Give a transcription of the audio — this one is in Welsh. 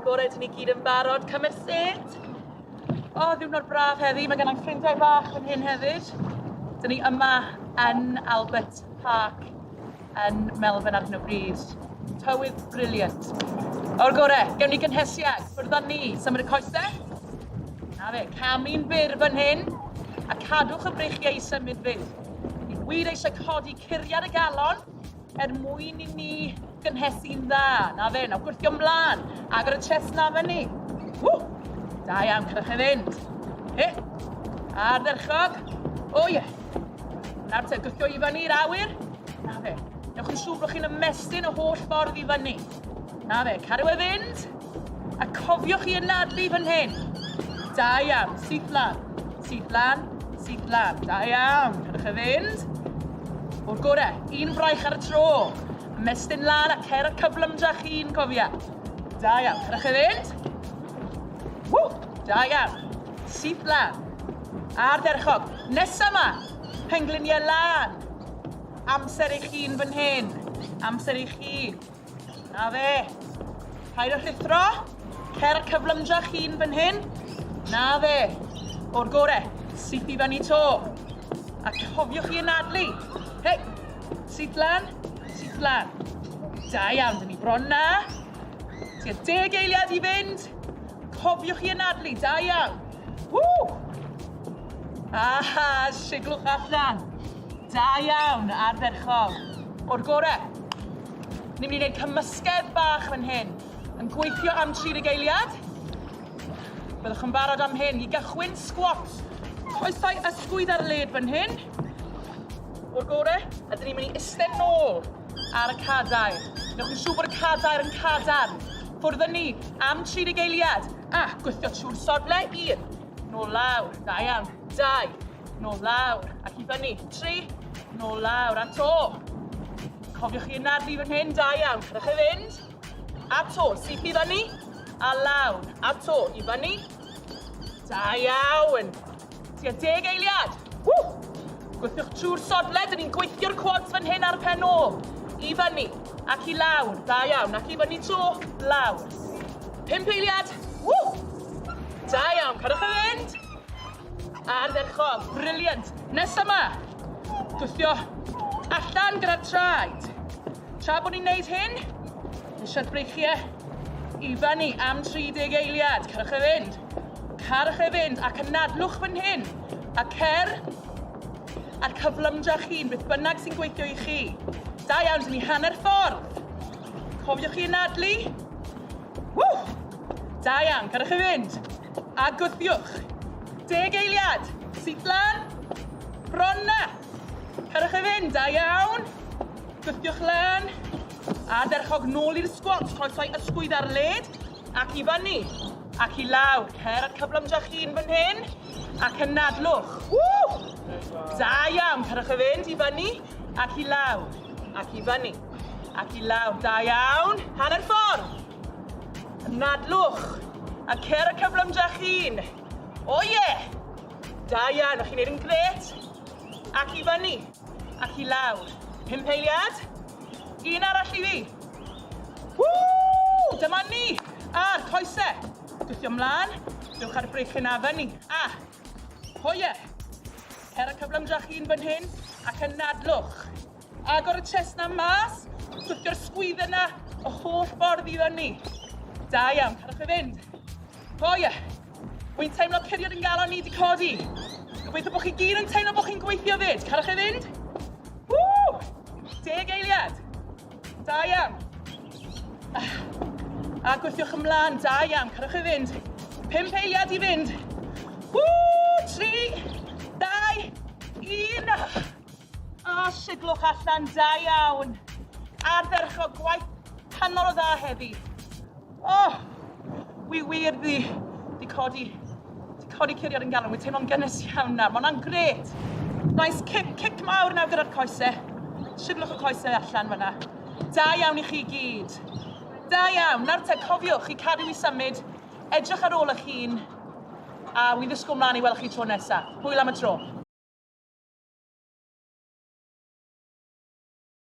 O'r gorau, dyn ni gyd yn barod. Come and sit. O, ddiwrnod braf heddi. Mae gennau ffrindiau bach fan hyn hefyd. Dyn ni yma yn Albert Park yn Melbourne ar hyn o bryd. Tywydd brilliant. O'r gorau, gewn ni gynhesiad. Ffwrdd â ni. Symud y coesau. Na fe, camu'n byr fan hyn. A cadwch y breichiau i symud fyd. Ni wir eisiau codi curiad y galon er mwyn i ni gynhesu'n dda. Na fe, nawr gwrthio mlaen. Agor y chest na fyny. Ww! Da iawn, cyrch e fynd. He! Ardderchog. O ie. Nawr te, gwthio i fyny i'r awyr. Na fe. Newch yn siŵr bod chi'n ymestyn y holl ffordd i fyny. Na fe, cadw e fynd. A cofiwch i anadlu fan hyn. Da iawn, syth lan, syth lan, syth lan. Da iawn, cadwch e fynd. O'r gore, un fraich ar y tro. Ymestyn lan a cer y cyflymdra chi'n cofia. Da iawn, cadwch e fynd. Ww, da iawn. Syth lan. Ardderchog. Nesa ma, pengliniau lan. Amser eich hun fan hyn. Amser eich hun. Na fe. Paid â rhuthro. Cer cyflymdra chi'n fan hyn. Na fe. O'r gore. Syth i fyny to. A cofiwch i anadlu. Hei. Syth lan. Syth lan. Da iawn, dyn ni bron na. Tua 10 eiliad i fynd. Cofiwch i anadlu. Da iawn. Woo! Aha, siglwch allan. Da iawn, ardderchog. O'r gore. Ni'n mynd i wneud cymysgedd bach fan hyn. Yn gweithio am 30 eiliad. Byddwch yn barod am hyn. I gychwyn squat. Coesau ysgwydd ar led fan hyn. O'r gore. A dyn ni'n mynd i eistedd nôl ar y cadair. Newch yn siŵr bod y cadair yn cadarn. Ffwrdd â ni am 30 eiliad. A gwythio trwy'r sodle. 1. Nôl lawr. Da iawn. 2. Nôl lawr. Ac i fyny. 3. Nôl lawr. A to. Cofiwch chi anadlu fan hyn, da iawn. Cadwch chi fynd. A to, syth i fyny. A lawr. A to, i fyny. Da iawn. Tua 10 eiliad. Woo! Gweithiwch trwy'r sodle, dyn ni'n gweithio'r quads fan hyn ar pen ôl. I fyny, ac i lawr. Da iawn, ac i fyny to, lawr. 5 eiliad. Woo! Da iawn, cadwch chi fynd. Ardderchog, brilliant. Nesa 'ma, gwthio allan gyda'r traed. Tra bod ni'n neud hyn, eisiau'r breichiau i fyny am 30 eiliad. Cerwch e fynd. Carwch e fynd ac anadlwch fan hyn. A cer a'r cyflymdra chi'n, beth bynnag sy'n gweithio i chi. Da iawn, dyn ni hanner ffordd. Cofiwch chi anadlu. Woo! Da iawn, cerwch e fynd. A gwthiwch. 10 eiliad. Syth lan. Bron na. Cerwch i fynd. Da iawn. Gwthiwch lan. Ardderchog nôl i'r squat. Coesau ysgwydd ar led. Ac i fyny. Ac i lawr. Cer at cyflymdra chi'n fan hyn. Ac anadlwch. Woo! Da iawn. Cerwch i fynd i fyny. Ac i lawr. Ac i fyny. Ac i lawr. Da iawn. Hanner ffordd. Anadlwch. A cer y cyflymdra chi'n. O ie! Da iawn, o'ch chi'n neud yn gret. Ac i fyny. Ac i lawr. 5 eiliad. Un arall i fi. Woo! Dyma ni! A'r coesau. Gwthio mlaen. Dewch ar y breichiau na fyny. A. O ie! Cer y cyflymdra chi'n fan hyn ac anadlwch. Agor y chest na mas, gwthio'r sgwydden na y holl ffordd i fyny. Da iawn, cadwch e fynd. O ie, wy'n teimlo curiad yn galon ni di codi. Gobeithio bod chi gyd yn teimlo bod chi'n gweithio fyd. Cadwch e fynd. Woo! 10 eiliad. Da iawn. A gwthiwch ymlaen, da iawn, cadwch e fynd. 5 eiliad i fynd. Woo! 3, 2, 1. A siglwch allan, da iawn. Ardderchog, gwaith hynod o dda heddi. Oh, wi wir ddi, di codi, di codi curiad yn galon. Wi'n teimlo'n gynnes iawn nawr. Mae hwnna'n gret. Nice kick, kick mawr nawr gyda'r coesau. Siglwch y coesau allan fyna. Da iawn i chi gyd. Da iawn. Nawr te, cofiwch i cadw i symud, edrych ar ôl eich hun, a wi'n ddisgwyl mlaen i weld chi tro nesa. Hwyl am y tro.